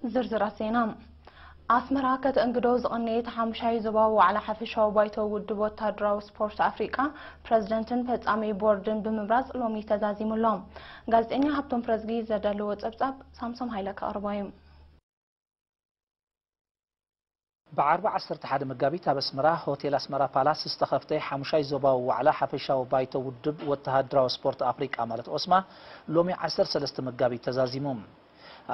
ዝርዝራት ዜና። ኣስመራ ከተእንግዶ ዝቐነየት ሓሙሻይ ዞባዊ ዋዕላ ሓፈሻዊ ባይቶ ውድብ ወተሃደራዊ ስፖርት ኣፍሪቃ፣ ፕረዚደንትን ፈጻሚ ቦርድን ብምምራጽ ሎሚ ተዛዚሙ ኣሎ። ጋዜጠኛ ሃብቶም ፕረዝጊ ዘዳለዎ ጸብጻብ ሳምሶም ሃይለ ከቕርቦ እዩ። ብዓርቢ ዓሰርተ ሓደ መጋቢት ኣብ ኣስመራ ሆቴል ኣስመራ ፓላስ ዝተኸፍተ ሓሙሻይ ዞባዊ ዋዕላ ሓፈሻዊ ባይቶ ውድብ ወተሃደራዊ ስፖርት ኣፍሪቃ ማለት ኦስማ ሎሚ ዓሰርተ ሰለስተ መጋቢት ተዛዚሙ።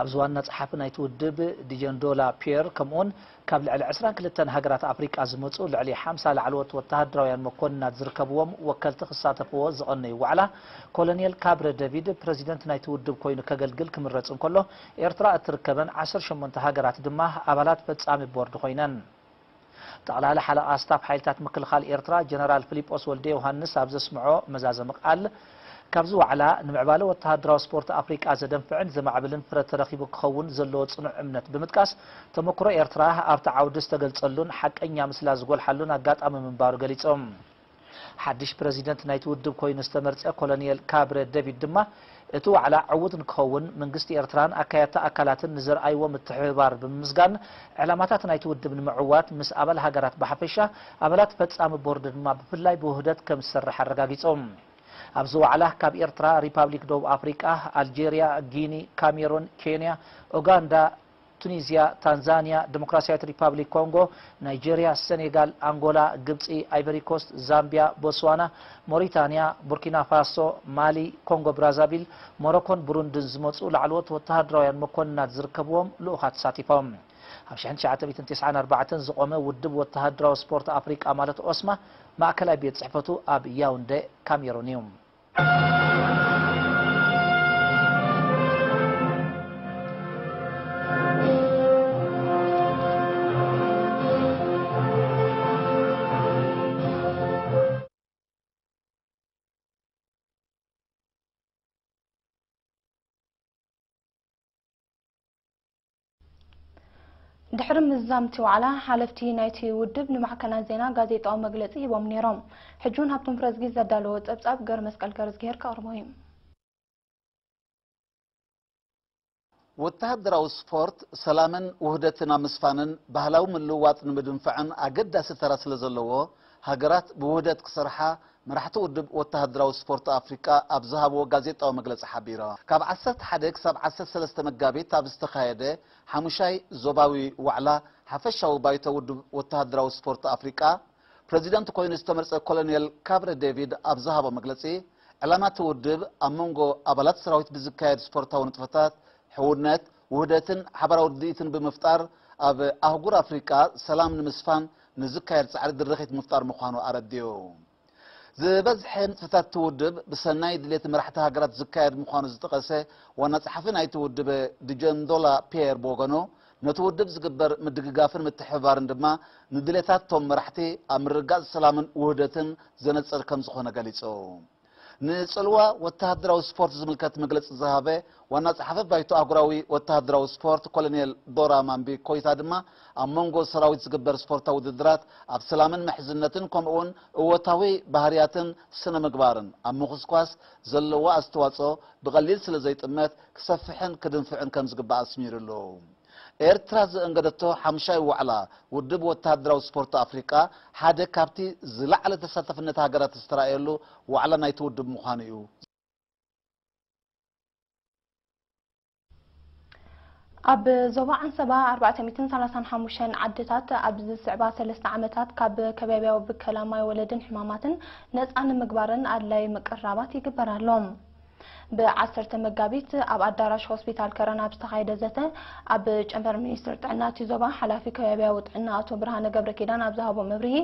ኣብዚ ዋና ጸሓፊ ናይቲ ውድብ ዲጀንዶላ ፒየር ከምኡውን ካብ ልዕሊ ዕስራን ክልተን ሃገራት ኣፍሪቃ ዝመጹ ልዕሊ ሓምሳ ላዕለዎት ወተሃደራውያን መኮንናት ዝርከብዎም ወከልቲ ክሳተፍዎ ዝቐነዩ ዋዕላ ኮሎኔል ካብረ ደቪድ ፕረዚደንት ናይቲ ውድብ ኮይኑ ከገልግል ክምረጽ እንከሎ ኤርትራ እትርከበን ዓሰርተ ሸሞንተ ሃገራት ድማ ኣባላት ፈጻሚ ቦርድ ኮይነን። ጠቕላሊ ሓለቓ ስታፍ ሓይልታት ምክልኻል ኤርትራ ጀነራል ፊሊጶስ ወልደ ዮሃንስ ኣብ ዘስምዖ መዛዘሚ ቃል፣ ካብዚ ዋዕላ ንምዕባለ ወተሃደራዊ ስፖርት ኣፍሪቃ ዘደንፍዕን ዘማዕብልን ፍረ ተረኺቡ ክኸውን ዘለዎ ጽኑዕ እምነት ብምጥቃስ፣ ተመክሮ ኤርትራ ኣብቲ ዓውዲ ዝተገልጸሉን ሓቀኛ ምስላ ዝጎልሓሉን ኣጋጣሚ ምንባሩ ገሊጾም። ሓድሽ ፕረዚደንት ናይቲ ውድብ ኮይኑ ዝተመርጸ ኮሎኔል ካብረ ደቪድ ድማ፣ እቲ ዋዕላ ዕዉት ንክኸውን መንግስቲ ኤርትራን ኣካያድቲ ኣካላትን ንዘርኣይዎ ምትሕብባር ብምምስጋን፣ ዕላማታት ናይቲ ውድብ ንምዕዋት ምስ ኣባል ሃገራት ብሓፈሻ፣ ኣባላት ፈጻሚ ቦርድ ድማ ብፍላይ ብውህደት ከም ዝሰርሕ ኣረጋጊጾም። ኣብዚ ዋዕላ ካብ ኤርትራ፣ ሪፓብሊክ ደቡብ ኣፍሪቃ፣ ኣልጄርያ፣ ጊኒ፣ ካሜሩን፣ ኬንያ፣ ኡጋንዳ፣ ቱኒዝያ፣ ታንዛንያ፣ ዲሞክራሲያዊት ሪፓብሊክ ኮንጎ፣ ናይጄርያ፣ ሰኔጋል፣ ኣንጎላ፣ ግብጺ፣ ኣይቨሪ ኮስት፣ ዛምቢያ፣ ቦትስዋና፣ ሞሪታንያ፣ ቡርኪና ፋሶ፣ ማሊ፣ ኮንጎ ብራዛቪል፣ ሞሮኮን ብሩንድን ዝመጹ ላዕለዎት ወተሃደራውያን መኮንናት ዝርከብዎም ልኡኻት ተሳቲፎም። ኣብ ሽሕን ትሽዓተ ሚእትን ተስዓን ኣርባዕተን ዝቖመ ውድብ ወተሃደራዊ ስፖርት ኣፍሪቃ ማለት ኦስማ ማእከላይ ቤት ጽሕፈቱ ኣብ ያውንደ ካሜሩን እዩ። ድሕሪ ምዝዛም እቲ ዋዕላ፣ ሓለፍቲ ናይቲ ውድብ ንማዕከናት ዜና ጋዜጣዊ መግለጺ ሂቦም ነይሮም። ሕጂ እውን ሃብቶም ፍረዝጊ ዘዳለዎ ጸብጻብ ገር መስቀል ገርዝግሄር ከቕርቦ እዩ። ወተሃደራዊ ስፖርት ሰላምን ውህደትን ኣብ ምስፋንን ባህላዊ ምልውዋጥ ንምድንፋዕን ኣገዳሲ ተራ ስለ ዘለዎ፣ ሃገራት ብውህደት ክሰርሓ መራሕቲ ውድብ ወተሃደራዊ ስፖርት ኣፍሪቃ ኣብ ዝሃብዎ ጋዜጣዊ መግለጺ ሓቢሮም። ካብ ዓሰርተ ሓደ ክሳብ ዓሰርተ ሰለስተ መጋቢት ኣብ ዝተኻየደ ሓሙሻይ ዞባዊ ዋዕላ ሓፈሻዊ ባይቶ ውድብ ወተሃደራዊ ስፖርት ኣፍሪቃ፣ ፕረዚደንት ኮይኑ ዝተመርጸ ኮሎኔል ካብረ ዴቪድ ኣብ ዝሃቦ መግለጺ፣ ዕላማ እቲ ውድብ ኣብ መንጎ ኣባላት ሰራዊት ብዝካየድ ስፖርታዊ ንጥፈታት፣ ሕውነት፣ ውህደትን ሓባራዊ ርድኢትን ብምፍጣር፣ ኣብ ኣህጉር ኣፍሪቃ ሰላም ንምስፋን ንዝካየድ ጻዕሪ ድርኺት ምፍጣር ምዃኑ ኣረዲኡ። ዝበዝሐ ንጥፈታት እቲ ውድብ ብሰናይ ድሌት መራሕቲ ሃገራት ዝካየድ ምዃኑ ዝጠቐሰ ዋና ጸሓፊ ናይቲ ውድብ ዲጀንዶላ ፒየር ብወገኑ፣ ነቲ ውድብ ዝግበር ምድግጋፍን ምትሕብባርን ድማ ንድሌታት እቶም መራሕቲ ኣብ ምርግጋጽ ሰላምን ውህደትን ዘነጽር ከም ዝኾነ ገሊጹ። ንጽልዋ ወተሃደራዊ ስፖርት ዝምልከት መግለጺ ዝሃበ ዋና ጸሓፊ ባይቶ ኣህጉራዊ ወተሃደራዊ ስፖርት ኮሎኔል ዶራ ማምቢ ኮይታ ድማ፣ ኣብ መንጎ ሰራዊት ዝግበር ስፖርታዊ ውድድራት ኣብ ሰላምን ምሕዝነትን ከምኡውን እወታዊ ባህርያትን ስነ ምግባርን ኣብ ምኹስኳስ ዘለዎ ኣስተዋጽኦ ብቐሊል ስለ ዘይጥመት ክሰፍሕን ክድንፍዕን ከም ዝግባእ ኣስሚሩሉ። ኤርትራ ዘእንገደቶ ሓምሻይ ዋዕላ ውድብ ወተሃደራዊ ስፖርት ኣፍሪቃ ሓደ ካብቲ ዝለዓለ ተሳታፍነት ሃገራት ዝተራእየሉ ዋዕላ ናይቲ ውድብ ምዃኑ እዩ። ኣብ ዞባ ዓንሰባ ኣርባዕተ ሚእትን ሰላሳን ሓሙሽተን ዓድታት ኣብ ዝስዕባ ሰለስተ ዓመታት ካብ ከባብያዊ ብከላ ማይ ወለድን ሕማማትን ነጻ ንምግባርን ኣድላዪ ምቅርራባት ይግበር ኣሎ። ብዓሰርተ መጋቢት ኣብ ኣዳራሽ ሆስፒታል ከረን ኣብ ዝተኻየደ ዘተ፣ ኣብ ጨንፈር ሚኒስትር ጥዕና እቲ ዞባ ሓላፊ ከባብያዊ ጥዕና ኣቶ ብርሃነ ገብረኪዳን ኣብ ዝሃቦ መብርሂ፣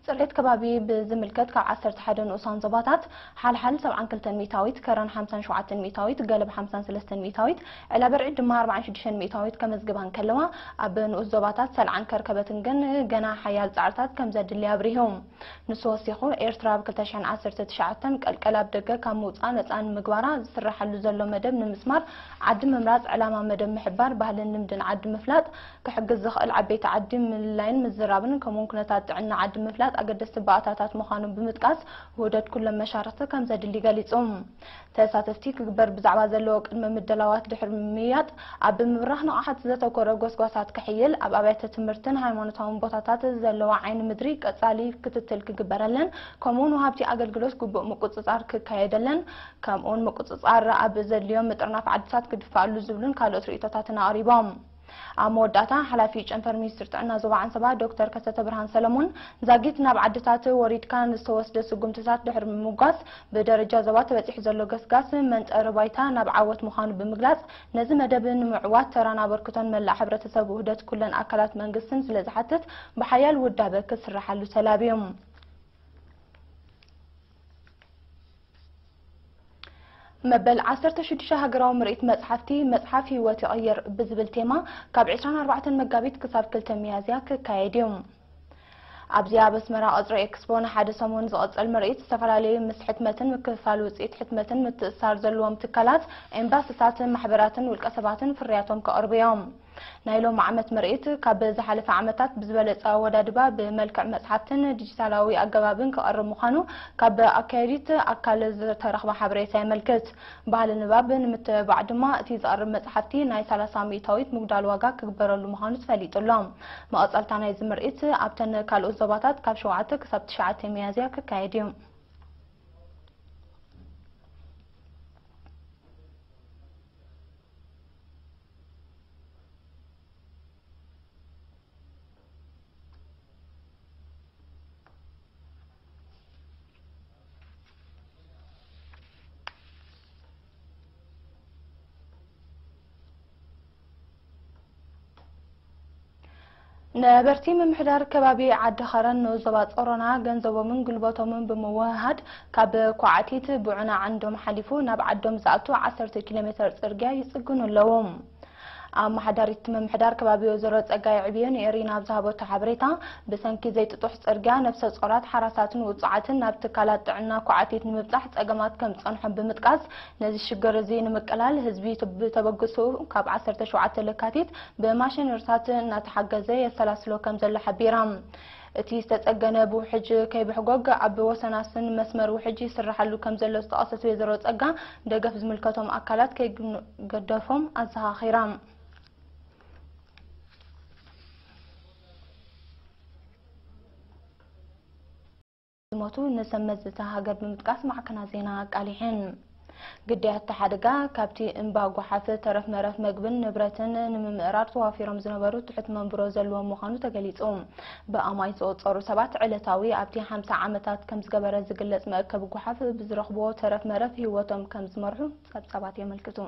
ጽሬት ከባቢ ብዝምልከት ካብ ዓሰርተ ሓደ ንኡሳን ዞባታት ሓልሓል ሰብዓን ክልተን ሚእታዊት፣ ከረን ሓምሳን ሸውዓተን ሚእታዊት፣ ገለብ ሓምሳን ሰለስተን ሚእታዊት፣ ዕላበርዒድ ድማ ኣርባዓን ሽዱሽተን ሚእታዊት ከመዝግባ እንከለዋ፣ ኣብ ንኡስ ዞባታት ሰልዓን ከርከበትን ግን ገና ሓያል ጻዕርታት ከም ዘድሊ ኣብሪሁ። ንሱ ወሲኹ፣ ኤርትራ ኣብ ክልተ ሽሕን ዓሰርተ ትሽዓተን ቀልቀል ኣብ ደገ ካብ ምውጻእ ነጻ ንምግባራ ዝስራሓሉ ዘሎ መደብ ንምስማር፣ ዓዲ ምምራፅ፣ ዕላማ መደብ ምሕባር፣ ባህልን ልምድን ዓዲ ምፍላጥ፣ ክሕግዝ ዝኽእል ዓበይቲ ዓዲ ምልላይን ምዝራብን፣ ከምኡውን ኩነታት ጥዕና ዓዲ ምፍላጥ ኣገደስቲ ባእታታት ምዃኑ ብምጥቃስ፣ ውህደት ኩሎም መሻርኽቲ ከም ዘድሊ ገሊጹ። ተሳተፍቲ ክግበር ብዛዕባ ዘለዎ ቅድመ ምድላዋት ድሕሪ ምምይያጥ፣ ኣብ ምብራኽ ንቕሓት ዘተኮረ ጎስጓሳት ክሕይል፣ ኣብ ኣብያተ ትምህርትን ሃይማኖታውን ቦታታት ዘለዋ ዓይኒ ምድሪ ቀጻሊ ክትትል ክግበረለን፣ ከምኡውን ወሃብቲ ኣገልግሎት ግቡእ ምቁጽጻር ክካየደለን፣ ከምኡውን ምቁጽጻር ኣብ ዘድልዮ ምጥርናፍ ዓድታት ክድፋኣሉ ዝብሉን ካልኦት ርእይቶታትን ኣቕሪቦም። ኣብ መወዳእታ፣ ሓላፊ ጨንፈር ሚኒስትር ጥዕና ዞባ ዓንሰባ ዶክተር ከሰተ ብርሃን ሰለሞን፣ ዛጊት ናብ ዓድታት ወሪድካ ንዝተወስደ ስጉምትታት ድሕሪ ምምጓስ፣ ብደረጃ ዞባ ተበጺሑ ዘሎ ገስጋስ መንጠሪ ባይታ ናብ ዓወት ምዃኑ ብምግላጽ፣ ነዚ መደብ ንምዕዋት ተራን ኣበርክቶን መላእ ሕብረተሰብ፣ ውህደት ኩለን ኣካላት መንግስትን ስለ ዝሓትት፣ ብሓያል ውዳበ ክስራሓሉ ተላብዩ። መበል ዓሰርተ ሽዱሽተ ሃገራዊ ምርኢት መጽሓፍቲ፣ መጽሓፍ ህይወት ይቕይር ብዝብል ቴማ፣ ካብ ዕስራን ኣርባዕተን መጋቢት ክሳብ ክልተ ሚያዝያ ክካየድ እዩ። ኣብዚ ኣብ ኣስመራ ቀጽሪ ኤክስፖ ንሓደ ሰሙን ዝቕጽል ምርኢት፣ ዝተፈላለዩ ምስ ሕትመትን ምክፍፋል ውጽኢት ሕትመትን ምትእስሳር ዘለዎም ትካላት፣ ኤምባሲታት፣ ማሕበራትን ውልቀ ሰባትን ፍርያቶም ከቕርቡ እዮም። ናይ ሎሚ ዓመት ምርኢት፣ ካብ ዝሓለፈ ዓመታት ብዝበለጸ ኣወዳድባ፣ ብመልክዕ መጽሓፍትን ዲጂታላዊ ኣገባብን ክቐርብ ምዃኑ፣ ካብ ኣካየዲት ኣካል ዝተረኽበ ሓበሬታ የመልክት። ባህሊ ንባብ ንምትብባዕ ድማ፣ እቲ ዝቐርብ መጽሓፍቲ ናይ ሰላሳ ሚእታዊት ምጉዳል ዋጋ ክግበረሉ ምዃኑ ተፈሊጡ ኣሎ። መቐጸልታ ናይዚ ምርኢት፣ ኣብተን ካልኦት ዞባታት ካብ ሸውዓተ ክሳብ ትሽዓተ ሚያዝያ ክካየድ እዩ። ነበርቲ ምምሕዳር ከባቢ ዓዲ ኸረን ንዞባ ጾሮና ገንዘቦምን ጉልበቶምን ብምውህሃድ፣ ካብ ኳዕቲት ብዑና ዓንዶም ሓሊፉ ናብ ዓዶም ዝኣቱ ዓሰርተ ኪሎ ሜተር ጽርግያ ይጽግኑ ኣለዉ። ኣመሓዳሪት ምምሕዳር ከባቢ ወይዘሮ ጸጋይ ዕብየ ንኤሪና ኣብ ዝሃበቶ ሓበሬታ፣ ብሰንኪ ዘይጥጡሕ ጽርግያ፣ ነፍሰ ጾራት፣ ሓራሳትን ውጹዓትን ናብ ትካላት ጥዕና ኳዕቲት ንምብጻሕ ጸገማት ከም ዝጸንሖም ብምጥቃስ፣ ነዚ ሽግር እዚ ንምቅላል፣ ህዝቢ ብተበግሶኡ ካብ ዓሰርተ ሸውዓተ ለካቲት ብማሽነሪታት እናተሓገዘ የሰላስሎ ከም ዘሎ ሓቢራ። እቲ ዝተጸገነ ብውሕጅ ከይብሕጎግ፣ ኣብ ወሰናስን መስመር ውሕጅ ይስራሓሉ ከም ዘሎ ዝጠቐሰት ወይዘሮ ጸጋ፣ ደገፍ ዝምልከቶም ኣካላት ከይገደፎም ኣዘኻኺራ። ዝሞቱ ንሰብ መዚ እታ ሃገር ብምጥቃስ፣ ማዕከናት ዜና ኣቃሊሐን። ግዳያት እቲ ሓደጋ፣ ካብቲ እምባ ጓሓፍ ተረፍ መረፍ መግብን ንብረትን ንምምእራር ተዋፊሮም ዝነበሩ ትሑት መንብሮ ዘለዎም ምዃኑ ተገሊጹ። ብኣማኢት ዝቑጸሩ ሰባት፣ ዕለታዊ ኣብቲ ሓምሳ ዓመታት ከም ዝገበረ ዝግለጽ መእከቢ ጓሓፍ ብዝረኽብዎ ተረፍ መረፍ ህይወቶም ከም ዝመርሑ ጸብጻባት የመልክቱ።